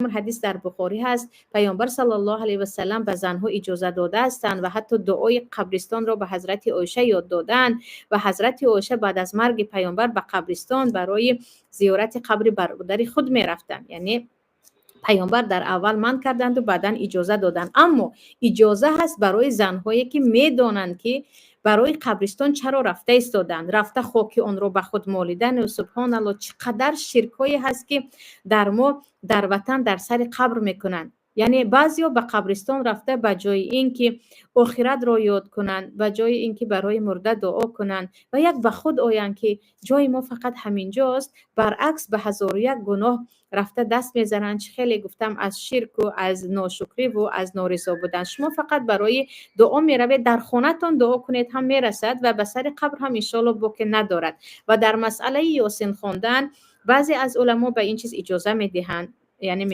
Чун ҳадис дар Бухорӣ ҳаст, Паёмбар саллаллоҳу алайҳи васаллам ба занҳо иҷоза додаастанд ва ҳатто дуои қабристонро ба ҳазрати Оиша ёд доданд ва ҳазрати Оиша баъд аз марги Паёмбар ба қабристон барои зиёрати қабри бародари худ мерафтанд. Яъне Паёмбар дар аввал манъ карданду баъдан иҷоза доданд. Аммо иҷоза ҳаст барои занҳое, ки медонанд, ки барои қабристон чаро рафта истоданд. Рафта хоки онро ба худ молидану, субҳоналло, чӣ қадар ширкҳое ҳаст, ки дар мо дар ватан дар сари қабр мекунанд. Яъне баъзеҳо ба қабристон рафта, ба ҷои ин ки охиратро ёд кунанд, ба ҷои ин ки барои мурда дуо кунанд ва як ба худ оянд, ки ҷои мо фақат ҳаминҷост, баръакс, ба ҳазору як гуноҳ рафта даст мезананд. Чӣ хеле гуфтам, аз ширку аз ношукриву аз норизо будан. Шумо фақат барои дуо меравед, дар хонатон дуо кунед ҳам мерасад ва ба сари қабр ҳам иншоалло боке надорад. Ва дар масъалаи Ёсин хондан баъзе аз уламо ба ин чиз иҷоза медиҳанд, яъне